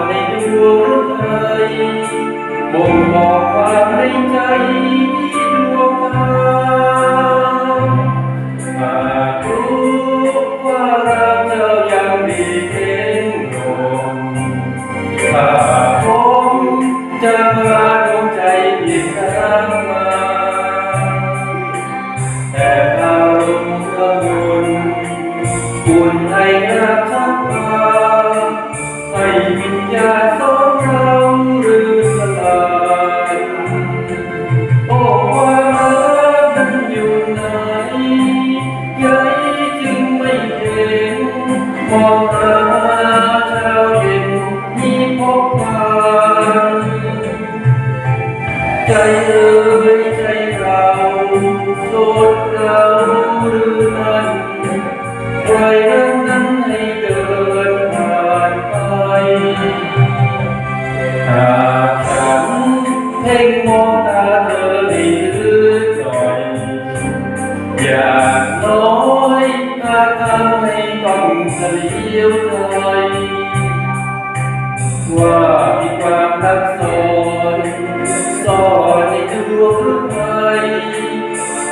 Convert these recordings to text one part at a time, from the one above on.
ໃນດວງໃສ ບົ່ງບອກຄວາມໃນໃຈທີ່ດວງຕາ. ຫາກຮູ້ວ່າເຈົ້າຍັງມີເປັນລົມ ພະພົມຈະພາດວງໃຈເປັນກາງມາ. ແຕ່ອາລົມກະວົນ ອຸ່ນໃຫ້ຮັກສັກພາ ໃຫ້ວິນຍານສອງເຮົາລື່ນສະຫຼາຍ. ໂອ້ ຄວາມຮັກນັ້ນຢູ່ໃນໃຈ ຈຶ່ງໄມ່ເຫັນ ມອງຫາເຈົ້າເຫັນມີພົບພັນ. ໃຈເອີຍ ໃຈເຮົາ ໂສດເຮົາຫຼືນັ້ນ ໄວເລື່ອງນັ້ນໃຫ້ເດີນຜ່ານໄປ. ຫາກສັນເພັງມອງຕາເທີໃຫ້ລຶກໜ້ອຍ ຢ່າງນ້ອຍຫາກທຳໃຫ້ຕ້ອງສະຫຼຽວໃຈ. ວ່າມີຄວາມຮັກຊ້ອນ ຊ້ອນໃນດວງໃສ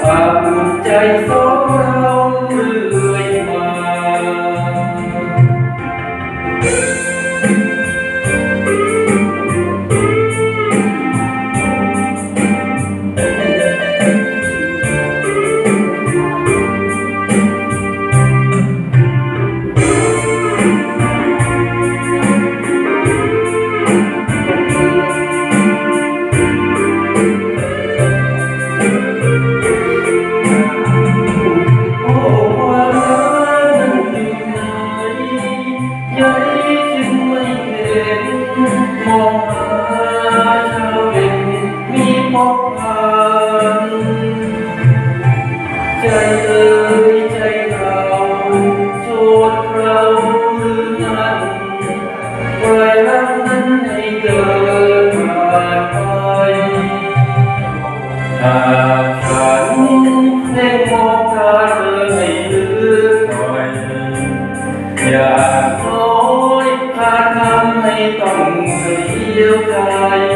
ອາບອຸ່ນໃຈສອງເຮົາເລື້ອຍມາ. ໃຈຈຶ່ງໄມ່ເຫັນ ມອງຫາເຈົ້າເຫັນມີພົບພັນ. ໃຈເອີຍ ໃຈເຮົາ ໂສດເຮົາຫຼືນັ້ນ ໄວເລື່ອງນັ້ນໃຫ້ເດີນຜ່ານໄປ. ຫາກສັນເພັງມອງຕາເທີໃຫ້ລຶກໜ້ອຍ ຢ່າງນ້ອຍຫາກທຳໃຫ້ຕ້ອງສະຫຼຽວໃຈ.